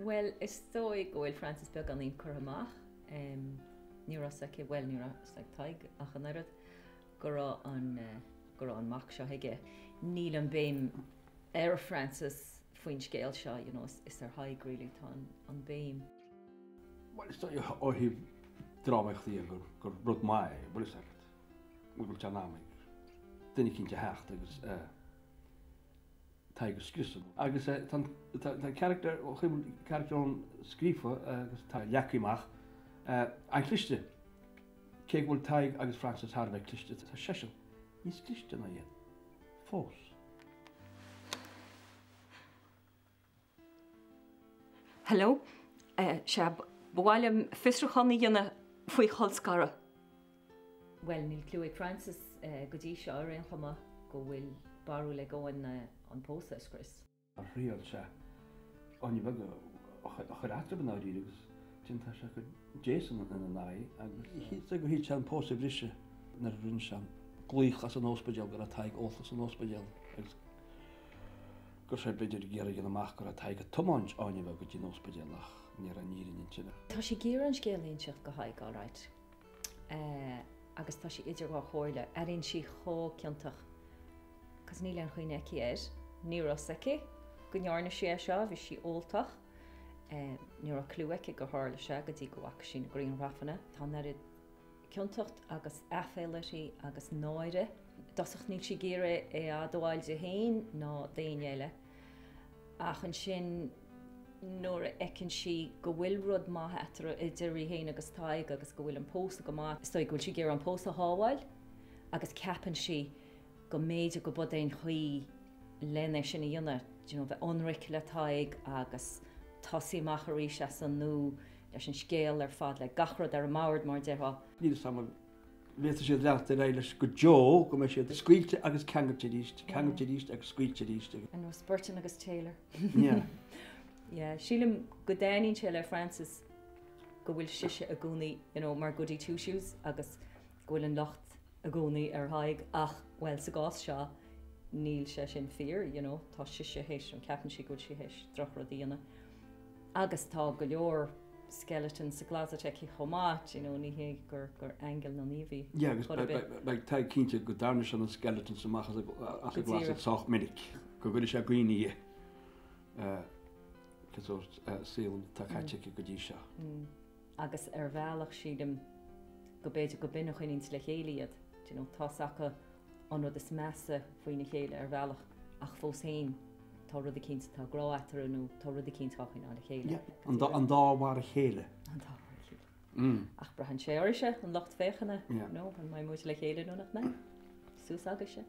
Bhuel, is dóigh go bhfuil Frances beagáinín curtha amach. Ní raibh 's aici, bhuel, ní raibh 's ag Tadhg ach an oiread, go raibh an, go raibh an mac seo aige. Níl an béim ar Frances faoin scéal seo, you know, is ar Thadhg really atá an béim. Bhuel, is dóigh ó thaobh drámaíochta dhe gur rud maith é, bhfuil fhios agat, go bhfuil sé in am ag duine eicínt a theacht agus Tadhg a scriosadh. Agus tá an charachtar, ó thaobh an charachtar ann scríofa agus tá leagtha amach, an-chliste. Cé go bhfuil Tadhg agus Frances thar a bheith cliste, tá seisean níos cliste ná iad fós. Hello. Sea, ba mhaith liom fiosrúchán a dhéanamh faoi cholscaradh. Bhuel, níl cliú ag Frances go dtí seo, ar aon chuma, go bhfuil barúil ag Eoin an pósadh a scrios. Thriail sé Áine Bheag a chur eatarthu i ndáiríre agus tá sé ag cur Jason ina n-aghaidh agus is dóigh gur shíl sé an pósadh a bhriseadh nuair a rinne sé an glaoch as an óspidéal go raibh Tadhg ólta san óspidéal agus go raibh sé b'fhéidir ag iarraidh a dhéanamh amach go raibh Tadhg ag tiomáint Áine Bheag go dtí an óspidéal ach ní raibh an fhírinne ansin. Tá sí ag iarraidh an scéal a inseacht do Thadhg, alright. Agus tá sí idir dhá chomhairle. Airíonn sí chomh ciontach 'cause níl aon chuimhne aici air. Ní raibh 's aici go ndearna sí é seo, bhí sí óltach. Ní raibh cliú aici gur tharla sé go dtí go bhfaca sí na grianghrafanna. Tá an oiread ciontacht agus aiféal uirthi agus náire. I dtosach níl sí ag iarraidh é a admháil di féin ná d'éinne eile. Ach ansin nuair a fheiceann sí go bhfuil rud maith eatarthu, idir í féin agus Tadhg agus go bhfuil an pósadh go maith, is dóigh go bhfuil sí ag iarraidh an pósadh a shábháil agus ceapann sí go mb'fhéidir go b'é an chaoi len é sin a dhéanamh, do you know, bheith ionraic le Tadhg agus tosaí amach arís as an nua leis an scéal ar fad, le gach rud ar an mbord mar a déarfá. Níl 'fhios a'm an bhféadfaidh siad leanacht ar aghaidh leis go deo, go mbeidh siad scaoilte agus ceangailte arís, ceangailte arís agus scaoilte arís. Ar nós Burton agus Taylor. Yeah. Yeah, sílim go dtaitníonn sé le Frances go bhfuil sise i gcónaí, you know, mar goody two shoes agus go bhfuil an locht i gcónaí ar Thadhg ach, bhuel, sa gcás seo níl sé sin fíor, you know, tá sise théis, nó ceapann sí go bhfuil sí théis drochrud a dhéanamh. Agus tá go leor skeletons sa gcloset aici chomh maith, you know, ní hé gur gur aingeal nó naomh í. Yeah, agus beidh Tadhg cinnte go dtarna sé na skeletons amach as an gcloset sách minic, go gcuirfidh sé i gcuimhne di cén sórt saol atá caite aici go dtí seo. Agus ar bhealach sílim go b'fhéidir go b'in a choinníonns le chéile iad, do you know, tá's acu an rud is measa faoina chéile ar bhealach ach fós féin tá rud eicínt, tá grá eatarthu nó tá rud eicínt á choinneáil le chéile. Yeah, an dá, an dá mhar a chéile. An dá mhar a chéile. Ach braitheann sé oraibhse, an lucht féachana, you know, an mbeidh muid le chéile nó nach mbeidh? Suas agaibhse.